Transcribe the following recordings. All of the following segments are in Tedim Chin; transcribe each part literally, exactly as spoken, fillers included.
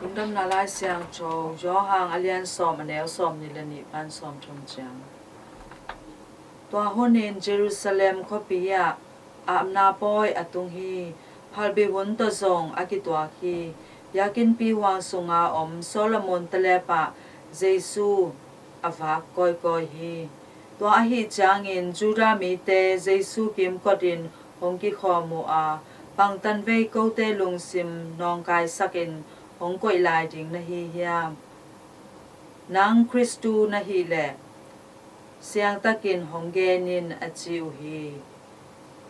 Lungdamna Lai Siangtho, Johan a lian sawm, a neu sawmnih le nih pan sawmthum ciang. Tua hunin Jerusalem khuapi ah apna pawi a tung hi. Phalbi hun tawh zong a kituak hi. Biakinnpi huang sunga om Solomon talep ah Jesu a vak kawikawi hi. Tua ahih ciangin Judah mite Jesu kimkotin hong kikhawm uh a, bang tanvei kote lungsim nawngkaisakin hong koih lai ding na hi hiam? Nang Khristu na hih leh siangtakin hong gen in, a ci uh hi.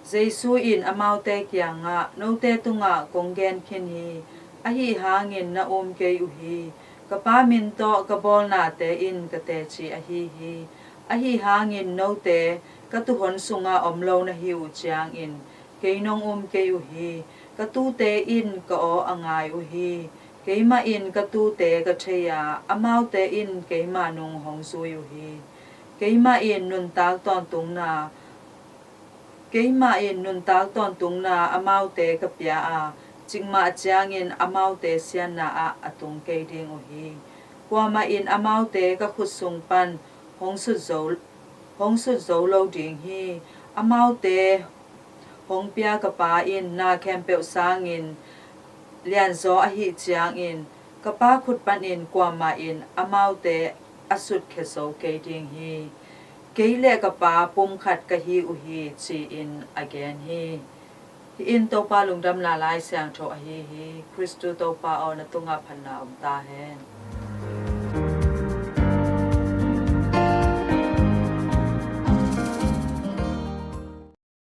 Jesu in amaute kiangah, note tungah kong gen khin hi. Ahi hangin na um kei uh hi. Ka Pa min tawh ka bawlnate in ka teci ahi hi. Ahi hangin note ka tuuhon sungah om lo na hi uh ciangin kei nong um kei uh hi. Ka tuute in ka aw a ngai uh hi. Keimah in ka tuute ka thei a, amaute in keima nung hong zui uh hi. Keimah in nuntak tawntungna, keimah in nuntak tawntungna amaute ka pia a, cikmah ciangin amaute siatna ah a tung kei ding uh hi. Kuamah in amaute ka khut sung pan hong sut zo, hong sut zo lo ding hi. Amaute hong pia ka Pa in na khempeuh sangin lianzaw ahih ciangin ka Pa khut panin kuamah in amaute a sutkhia zo kei ding hi. Kei le ka Pa pumkhat ka hi uh hi, ci-in a gen hi. Hih in Topa Lungdamna Lai Siangtho ahi hi. Khristu Topa aw, na tungah phatna om ta hen.